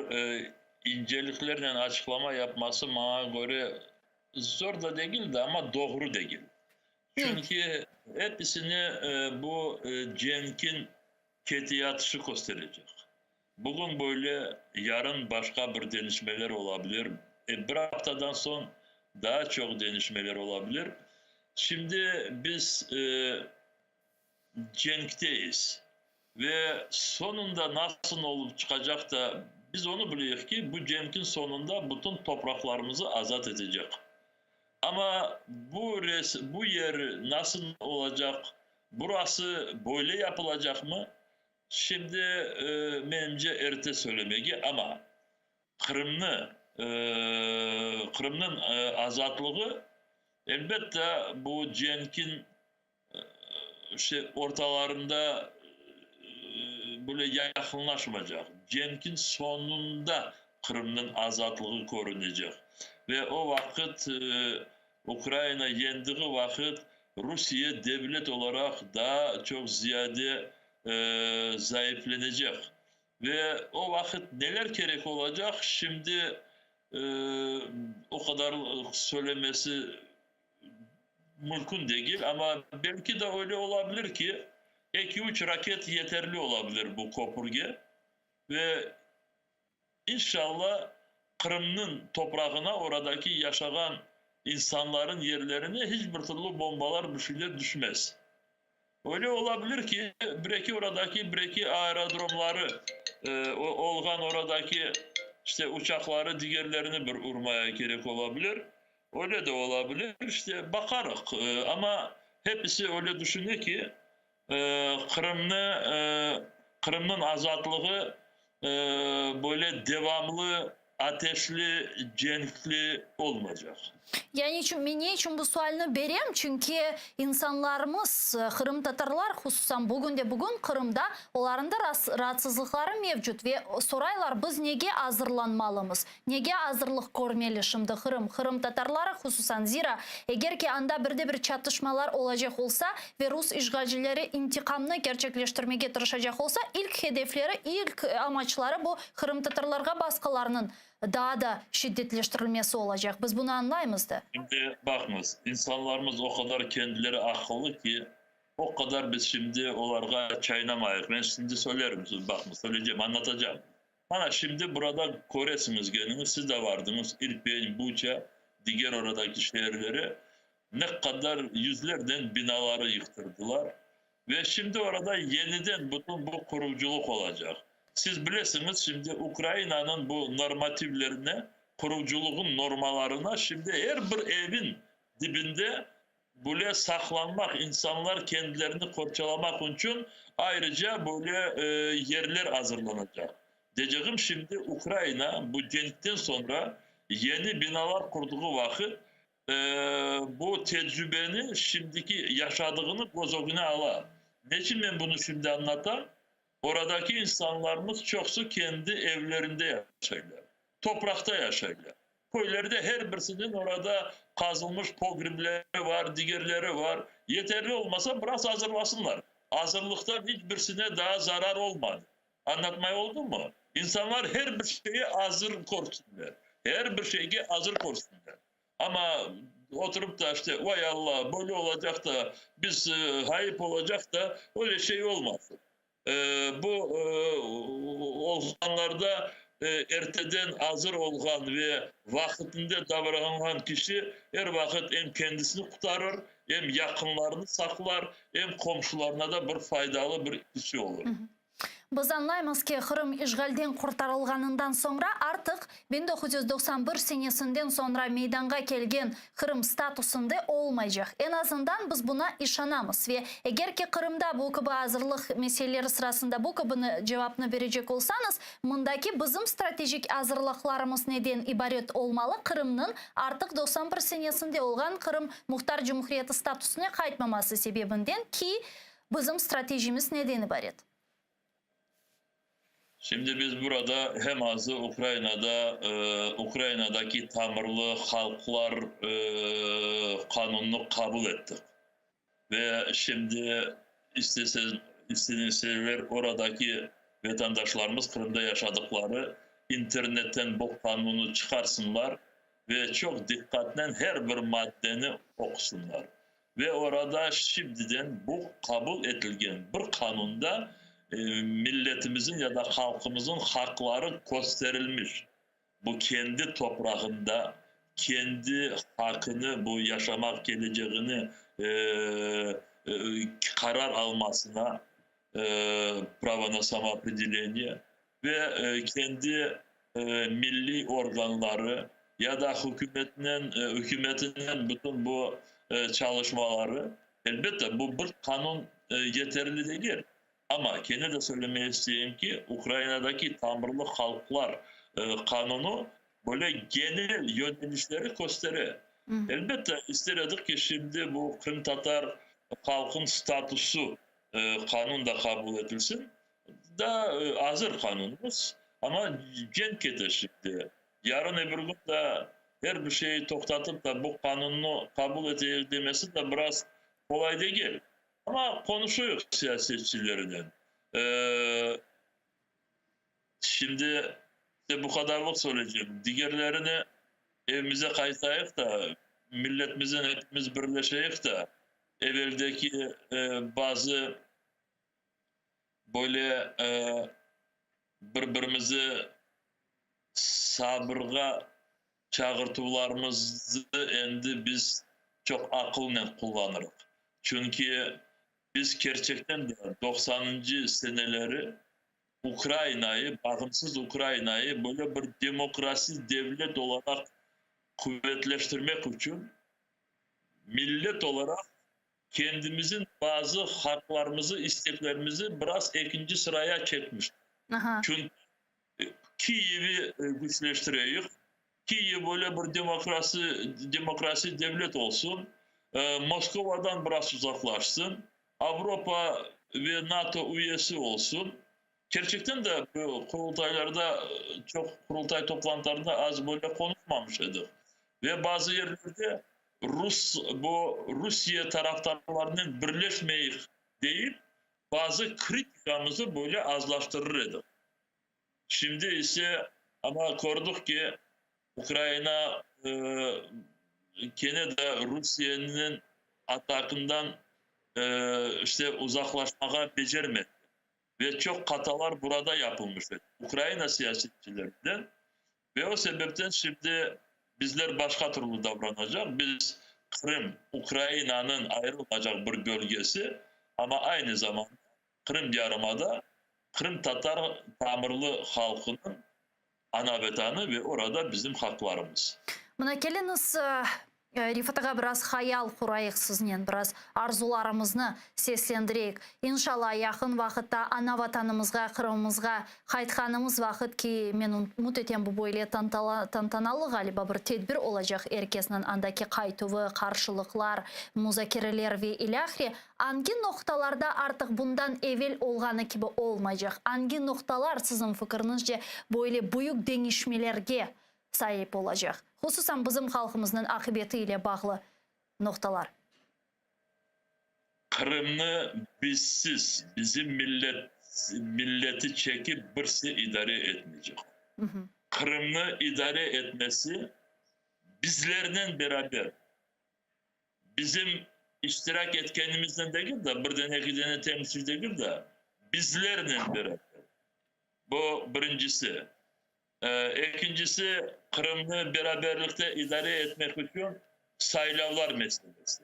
inceliklernen açıqlama yapması maña köre zor da degil de, amma doğru degil. Çünki episini bu cenkin ketiyatışı kösterecek. Bugün böyle, yarın başqa bir deñişmeler ola bilir, bir aftadan soñ daa çoq deñişmeler ola bilir. Şimdi biz cenkteyiz ve soñunda nasıl olıp çıqacaq da biz onı bileyik ki, bu cenkin soñunda bütün topraqlarımızı azat etecek. Amma bu res bu yer nasıl olacaq, burası böyle yapılacaqmı, şimdi, menimce, erte söylemege, amma Qırımnı, Qırımnıñ azatlığı, elbette, bu cenkin işte ortalarında böyle yaqınlaşmaycaq. Cenkin soñunda Qırımnıñ azatlığı körünecek. Ve o vaqıt Ukraina yendiği vaqıt Rusiye devlet olaraq daa çoq ziyade zayıflenecek. Ve o vaqıt neler kerek olacaq, şimdi o qadar söylemesi mümkün degil, amma belki de öyle olabilir ki, eki-üç raket yeterli olabilir bu köpürge ve inşalla Qırımnıñ toprağına, oradaki yaşağan insanların yerlerine hiç bir türlü bombalar, bir şeyler düşmez. Öyle olabilir ki, bir-eki oradaki bir-eki aerodromları olğan oradaki işte uçaqları, digerlerini bir urmaya kerek olabilir. Öyle de olabilir, işte baqarıq. Amma hepisi öyle düşüne ki, Qırımnı, Qırımnıñ azatlığı böyle devamlı ateşli cenkli olmaycaq. Yani içün, men ne içün bu sualni berem, çünki insanlarımız, qırımtatarlar, hususan bugün de bugün Qırımda, olarıñ da raatsızlıqları mevcut ve soraylar, biz nege azırlanmalımız, nege azırlıq körmeli şimdi Qırım, qırımtatarları hususan, zira eger ki anda bir de bir çatışmalar olacaq olsa ve rus işğalcileri intiqamnı kerçekleştirmege tırışacaq olsa, ilk hedefleri, ilk amaçları bu qırımtatarlarğa basqılarnıñ daa da şiddetleştirilmesi olacaq. Biz bunı añlaymız da. Şimdi baqıñız, insanlarımız o qadar kendileri aqıllı ki, o qadar biz şimdi olarğa çaynamayıq. Men şimdi söylerim, siz baqıñız, söyleycem, añlatacam. Mana şimdi burada köresiñiz keniñiz, siz de vardıñız İrpen, Buça, diger oradaki şeerlere ne qadar yüzlernen binaları yıqtırdılar. Ve şimdi orada yeniden bütün bu qurucılıq olacaq. Siz bilesiñiz, şimdi Ukrainanıñ bu normativlerine, qurucılığın normalarına şimdi er bir evin dibinde böyle saqlanmaq, insanlar kendilerini qorçalamaq içün ayrıca böyle yerler azırlanacaq. Deycegim, şimdi Ukraina bu cenkten soñra yeni binalar qurduğu vaqıt bu tecrübeni, şimdiki yaşadığını köz ögüne ala. Neçün men bunı şimdi añlatam? Oradaki insanlarımız çoqusı kendi evlerinde yaşaylar, topraqta yaşaylar. Köylerde her birisiniñ orada qazılmış pogribleri var, digerleri var. Yeterli olmasa, biraz azırlasınlar. Azırlıqtan hiç birisine daa zarar olmadı. Añlatmay oldumı? İnsanlar her bir şeyi azır körsünler. Her bir şeyge azır körsünler. Amma oturıp da işte, vay Alla, böyle olacaq da, biz ğayıp olacaq da, öyle şey olmasın. Bu olğanlarda. Erteden azır olğan ve vaqıtında davranğan kişi er vaqıt em kendisini qurtarır, em yaqınlarını saqlar, em qomşularına da bir faydalı bir kişi olur. Biz añlaymız ki, Qırım işğalden qurtarılğanından soñra artıq 1991 senesinden soñra meydanğa kelgen Qırım statusında olmaycaq. Eñ azından biz buna işanamız ve eger ki Qırımda bu kibi azırlıq meseleleri sırasında bu kibini cevapnı berecek olsañız, mındaki bizim stratejik azırlıqlarımız neden ibaret olmalı, Qırımnıñ artıq 91 senesinde olğan Qırım Muhtar Cumhuriyeti statusına qaytmaması sebebinden ki, bizim stratejimiz neden ibaret? Şimdi biz burada hem azı Ukrainada, Ukrainadaki tamırlı halqlar qanunını qabul ettik. Ve şimdi isteseler oradaki vatandaşlarımız Qırımda yaşadıqları internetten bu qanunı çıqarsınlar ve çoq diqqatnen her bir maddeni oqusınlar. Ve orada şimdiden bu qabul etilgen bir qanunda milletimizin ya da halqımızın haqları kösterilmiş. Bu kendi toprağında, kendi haqını, bu yaşamaq keleceğini qarar almasına, pravo na samoopredeleniye, ve kendi milliy organları ya da hükümetnen, hükümetinen bütün bu çalışmaları, elbette, bu bir qanun yeterli degil. Amma kene de söylemege isteyim ki, Ukrainadaki tamırlı halqlar qanunı böyle genel yönelişleri köstere. Elbette, ister edik ki, şimdi bu qırımtatar halqınıñ statusı qanun da qabul etilsin. Da azır qanunımız, amma cenk kete şimdi. Yarın öbür kün da her bir şeyi toqtatıp da bu qanunnı qabul eteyik demesi da biraz qolay degil. Amma qonuşuyıq siyasetçilerinen. Şimdi bu qadarlıq söyleycem. Digerlerini evimize qaytayıq da, milletimizden hepimiz birleşeyik da, eveldeki bazı böyle bir-birimizi sabırğa çağırtuvlarımızı endi biz çoq aqılnen qullanırıq. Çünki biz kerçekten de doqsanıncı seneleri Ukrainayı, bağımsız Ukrainayı böyle bir demokrasi devlet olaraq quvetleştirmek içün millet olaraq kendimizin bazı haqlarımızı, isteklerimizi biraz ekinci sıraya çekmiştik. Çünki Kiyevi güçleştireyik, Kiyev böyle bir demokrasi, demokrasi devlet olsun, Moskovadan biraz uzaqlaşsın, Avropa ve NATO üyesi olsun. Kerçekten de bu qurultaylarda, çoq qurultay toplantılarında az böyle qonuşmamış edik. Ve bazı yerlerde rus, bu Rusiye tarafdarlarınen birleşmeyik deyip, bazı kritikamızı böyle azlaştırır edik. Şimdi ise amma kördik ki, Ukraina kene de Rusiyeniñ atakından işte uzaqlaşmağa becermedi. Ve çoq hatalar burada yapılmış edi, Ukraina siyasetçilerinden. Ve o sebepten şimdi bizler başqa türlü davranacaq. Biz Qırım, Ukrainanıñ ayrılmaycaq bir bölgesi, amma aynı zamanda Qırım yarımada qırımtatar tamırlı halqınıñ ana vetanı ve orada bizim haqlarımız. Mına keliñiz, Refat ağa, biraz hayal qurayıq siznen, biraz arzularımıznı seslendireyik. İnşalla, yaqın vaqıtta ana Vatanımızğa, Qırımımızğa qaytqanımız vaqıt ki, men ümüt etem, bu böyle tantanalı, ğaliba, bir tedbir olacaq, er kesniñ andaki qaytuvı, qarşılıqlar, muzakereler ve ilâhre. Angi noqtalarda artıq bundan evel olğanı kibi olmaycaq? Angi noqtalar, siziñ fikiriñizce, böyle büyük deñişmelerge saip olacaq? Hususan bizim halqımıznıñ aqibeti ile bağlı noqtalar. Qırımnı bizsiz, bizim millet, milleti çekip birisi idare etmeycek. Qırımnı idare etmesi bizlernen beraber. Bizim iştirak etkenimiznen degil de, bir dane, eki dane temsilci degil de, bizlernen beraber. Bu birincisi. Ekincisi, Qırımnı beraberlikte idare etmek içün saylavlar meselesi.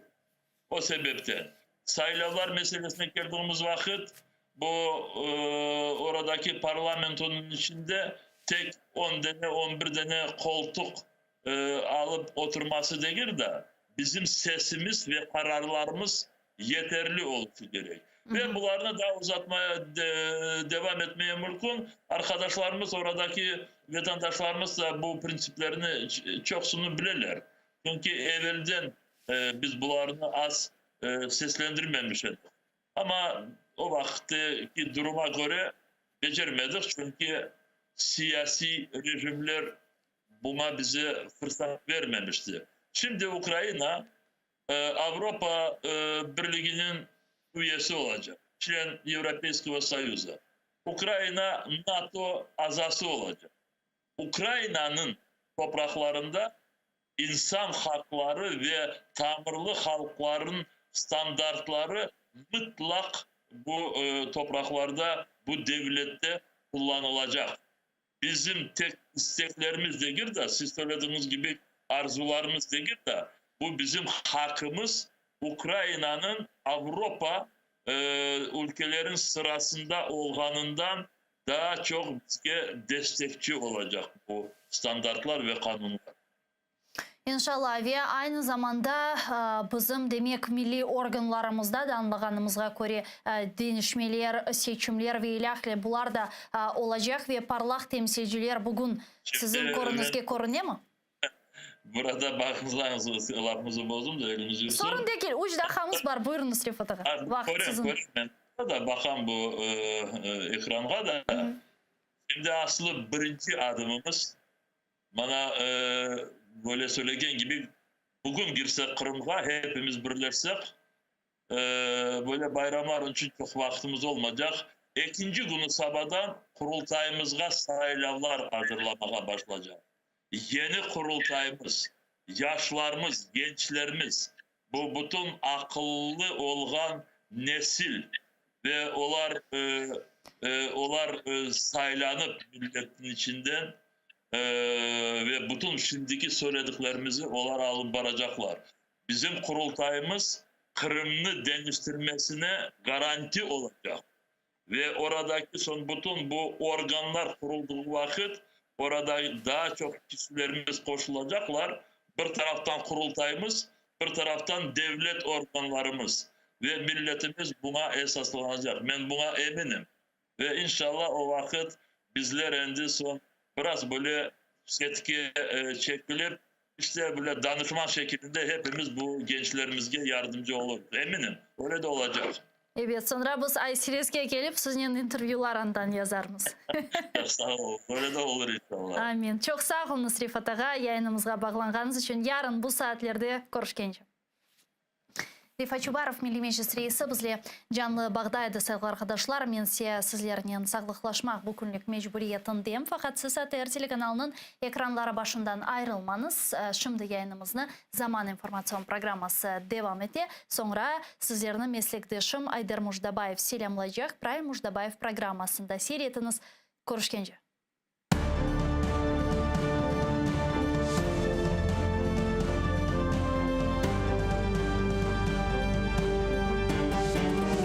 O sebepten, saylavlar meselesine keldiğimiz vaqıt, bu oradaki parlamentonıñ içinde tek on dene, on bir dene qoltuq alıp oturması degil de, bizim sesimiz ve qararlarımız yeterli oluşu kerek. Ve bularnı daa uzatmaya, devam etmeye mümkün. Arqadaşlarımız, oradaki vetandaşlarımız da bu printsiplerni çoqsını bileler. Çünki evelden biz bularnı az seslendirmemiş edik. Amma o vaqıttaki duruma köre becermedik, çünki siyasiy rejimler buña bize fırsat bermemişti. Şimdi Ukraina Avropa Birliginiñ üyesi olacaq, çlen Yevropeyskogo Soyuza. Ukraina NATO azası olacaq. Ukrainanıñ topraqlarında insan haqları ve tamırlı halqlarıñ standartları mıtlaq bu topraqlarda, bu devlette qullanılacaq. Bizim tek isteklerimiz degil de, siz söylediğiñiz kibi arzularımız degil de, bu bizim haqımız, Ukrainanıñ Avropa ülkelerin sırasında olğanından daa çoq bizge destekçi olacaq bu standartlar ve qanunlar. İnşallah, ve aynı zamanda bizim, demek, milliy organlarımızda da, añlağanımızğa köre, deñişmeler, seçimler ve ilâhre, bular da olacaq ve parlaq temsilciler bugün siziñ körüñizge körünemi? Burada baqıñız, lafımızı bozdum da, elimiz yuvsun. Sorun degil, üç daqqamız bar, buyurıñız, Refat ağa, vaqıt siziñ. Körem, körem, men da baqam bu ekranğa da. Şimdi aslı birinci adımımız, Mana, böyle söylegen kibi, bugün girsek Qırımğa, hepimiz birleşsek, böyle bayramlar içün çoq vaqtımız olmaycaq. Ekinci künü sabadan Qurultayımızğa saylavlar azırlamağa başlaycaq. Yeni Qurultayımız, yaşlarımız, gençlerimiz, bu bütün aqıllı olğan nesil ve olar, olar saylanıp milletniñ içinden ve bütün şimdiki söylediklerimizi olar alıp baracaqlar. Bizim Qurultayımız Qırımnı deñiştirmesine garanti olacaq. Ve oradaki soñ bütün bu organlar quruldığı vaqıt, orada daa çoq kişilerimiz qoşulacaqlar, bir taraftan Qurultayımız, bir taraftan devlet organlarımız ve milletimiz buña esaslanacaq. Men buña eminim. Ve inşallah o vaqıt bizler endi soñ biraz böyle çetke çekilip, işte böyle danışman şekilinde hepimiz bu gençlerimizge yardımcı olurmız. Eminim, öyle de olacaq. Ebet, soñra biz Ayserezge kelip, siznen intervyular andan yazarmız. Sağ ol, öyle de olur inşallah. Amin. Çoq sağ oluñız, Refat ağa, yayınımızğa bağlanğanıñız içün. Yarın bu saatlerde körüşkence. Refat Çubarov, Milliy Meclis reisi, bizle canlı bağda edi, sayğılı arqadaşlar. Men ise sizlernen sağlıqlaşmaq bu künlük mecburiyetindem. Faqat siz ATR telekanalınıñ ekranları başından ayırılmañız. Şimdi yayınımıznı Zaman informatsion programması devam ete. Soñra sizlerni meslekdeşim Ayder Mujdabayev selâmlaycaq Prime Mujdabayev programmasında. Seyir etiñiz. Körüşkence.